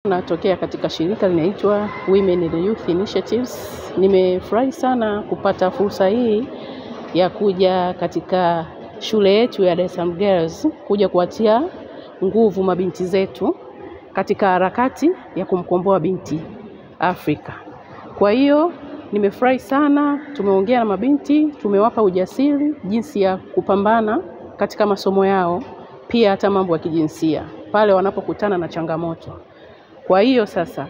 Natokea katika shirika linaitwa Women in the Youth Initiatives. Nimefurahi sana kupata fursa hii ya kuja katika shule yetu ya Dar es Salaam Girls kuja kuwatia nguvu mabinti zetu katika harakati ya kumkomboa binti Afrika. Kwa hiyo nimefurahi sana, tumeongea na mabinti, tumewapa ujasiri jinsi ya kupambana katika masomo yao, pia hata mambo ya kijinsia pale wanapokutana na changamoto. Kwa hiyo sasa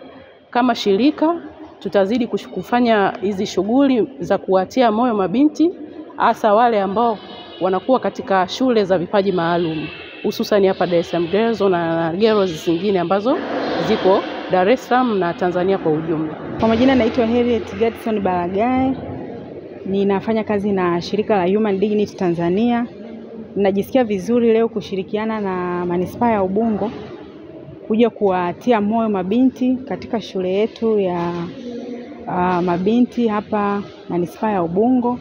kama shirika tutazidi kufanya hizi shughuli za kuwatia moyo mabinti, hasa wale ambao wanakuwa katika shule za vipaji maalum, hususan hapa Dar es Salaam Girls na girls zingine ambazo ziko Dar es Salaam na Tanzania kwa ujumla. Kwa majina naitwa Harriet Gadson Baragae. Ninafanya kazi na shirika la Human Dignity Tanzania. Ninajisikia vizuri leo kushirikiana na manispaa ya Ubungo kuja kuwatia moyo mabinti katika shule yetu ya mabinti hapa manispaa ya Ubungo.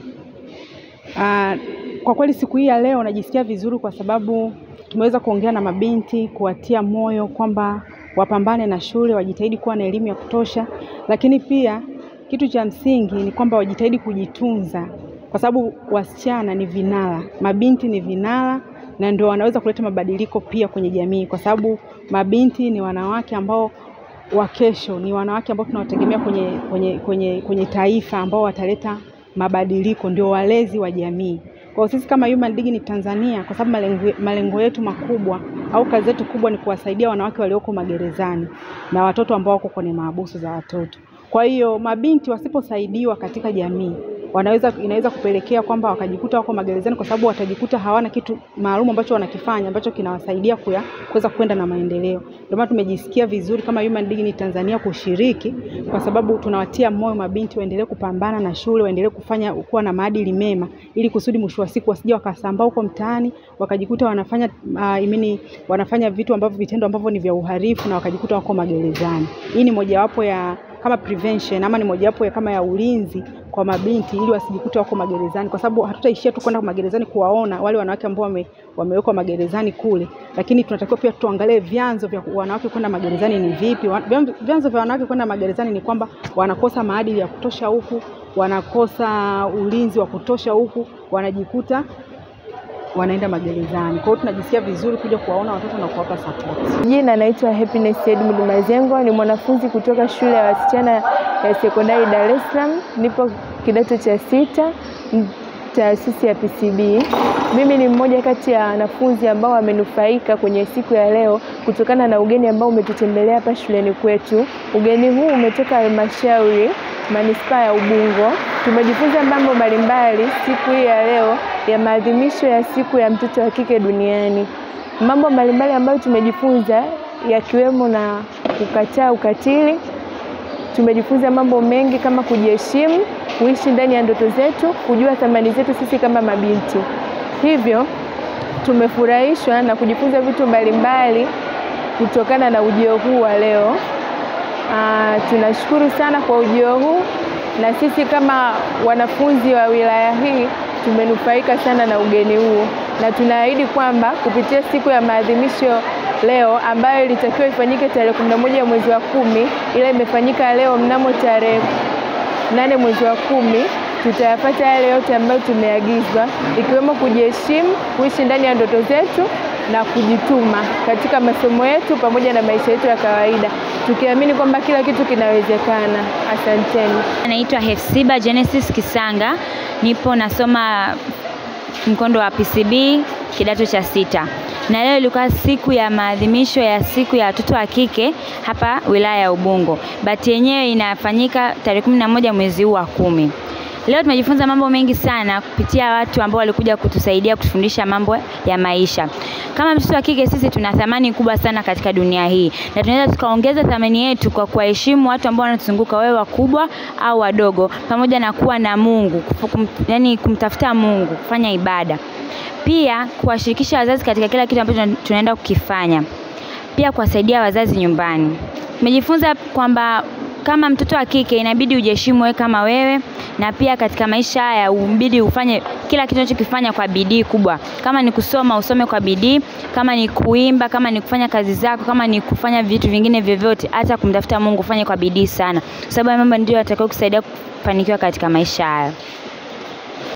Kwa kweli siku hii ya leo najisikia vizuri kwa sababu tumeweza kuongea na mabinti, kuwatia moyo kwamba wapambane na shule, wajitahidi kuwa na elimu ya kutosha, lakini pia kitu cha msingi ni kwamba wajitahidi kujitunza, kwa sababu wasichana ni vinara, mabinti ni vinara na ndio wanaweza kuleta mabadiliko pia kwenye jamii, kwa sababu mabinti ni wanawake ambao wa kesho, ni wanawake ambao tunawategemea kwenye taifa, ambao wataleta mabadiliko, ndio walezi wa jamii. Kwa sisi kama Human Dignity Tanzania, kwa sababu malengo yetu makubwa au kazi yetu kubwa ni kuwasaidia wanawake walioko magerezani na watoto ambao wako kwenye mahabusu za watoto. Kwa hiyo mabinti wasiposaidiwa katika jamii, inaweza kupelekea kwamba wakajikuta wako magerezani, kwa sababu watajikuta hawana kitu maalum ambacho wanakifanya ambacho kinawasaidia kuweza kwenda na maendeleo. Ndio maana tumejisikia vizuri kama Human Dignity Tanzania kushiriki, kwa sababu tunawatia moyo mabinti waendelee kupambana na shule, waendelee kufanya kuwa na maadili mema, ili kusudi mwisho wa siku wasije wakasambaa huko mtaani wakajikuta wanafanya wanafanya vitu ambavyo, vitendo ambavyo ni vya uhalifu na wakajikuta wako magerezani. Hii ni mojawapo ya kama prevention ama ni mojawapo ya kama ya ulinzi kwa mabinti ili wasijikute wako magerezani, kwa sababu hatutaishia tu kwenda magerezani kuwaona wale wanawake ambao wamewekwa magerezani kule, lakini tunatakiwa pia tuangalie vyanzo vya wanawake kwenda magerezani ni vipi. Vyanzo vya wanawake kwenda magerezani ni kwamba wanakosa maadili ya kutosha huku, wanakosa ulinzi wa kutosha huku, wanajikuta wanaenda magerezani. Kwa hiyo tunajisikia vizuri kuja kuwaona watoto na kuwapa support. Jina naitwa Happiness Edmund Mazengo, ni mwanafunzi kutoka shule ya wasichana ya sekondari Dar es Salaam, nipo kidato cha 6 taasisi ya PCB. Mimi ni mmoja kati ya wanafunzi ambao wamenufaika kwenye siku ya leo kutokana na ugeni ambao umetutembelea hapa shuleni kwetu. Ugeni huu umetoka halmashauri manispaa ya Ubungo. Tumejifunza mambo mbalimbali siku hii ya leo ya maadhimisho ya siku ya mtoto wa kike duniani. Mambo mbalimbali ambayo tumejifunza yakiwemo na kukataa ukatili. Tumejifunza mambo mengi kama kujiheshimu, kuishi ndani ya ndoto zetu, kujua thamani zetu sisi kama mabinti. Hivyo tumefurahishwa na kujifunza vitu mbalimbali kutokana na ujio huu wa leo. Tunashukuru sana kwa ujio huu, na sisi kama wanafunzi wa wilaya hii tumenufaika sana na ugeni huu, na tunaahidi kwamba kupitia siku ya maadhimisho leo ambayo ilitakiwa ifanyike tarehe 11 mwezi wa 10, ila imefanyika leo mnamo tarehe 8 mwezi wa 10, tutayapata yale yote ambayo tumeagizwa, ikiwemo kujiheshimu, kuishi ndani ya ndoto zetu na kujituma katika masomo yetu pamoja na maisha yetu ya kawaida, tukiamini kwamba kila kitu kinawezekana. Asanteni. Naitwa Hefsiba Genesis Kisanga, nipo nasoma mkondo wa PCB kidato cha 6. Na leo ilikuwa siku ya maadhimisho ya siku ya watoto wa kike hapa wilaya ya Ubungo. Bati yenyewe inafanyika tarehe 11 mwezi huu wa 10. Leo tumejifunza mambo mengi sana kupitia watu ambao walikuja kutusaidia kutufundisha mambo ya maisha. Kama mtoto wa kike sisi tuna thamani kubwa sana katika dunia hii, na tunaweza tukaongeza thamani yetu kwa kuwaheshimu watu ambao wanatuzunguka, wawe wakubwa au wadogo, pamoja na kuwa na Mungu, yani kumtafuta Mungu, kufanya ibada. Pia kuwashirikisha wazazi katika kila kitu ambacho tunaenda kukifanya. Pia kuwasaidia wazazi nyumbani. Tumejifunza kwamba Kama mtoto wa kike inabidi ujiheshimu wewe kama wewe, na pia katika maisha haya ubidi ufanye kila kitu unachokifanya kwa bidii kubwa. Kama ni kusoma usome kwa bidii, kama ni kuimba, kama ni kufanya kazi zako, kama ni kufanya vitu vingine vyovyote, hata kumtafuta Mungu ufanye kwa bidii sana, kwa sababu mambo ndio yatakayokusaidia kufanikiwa katika maisha haya.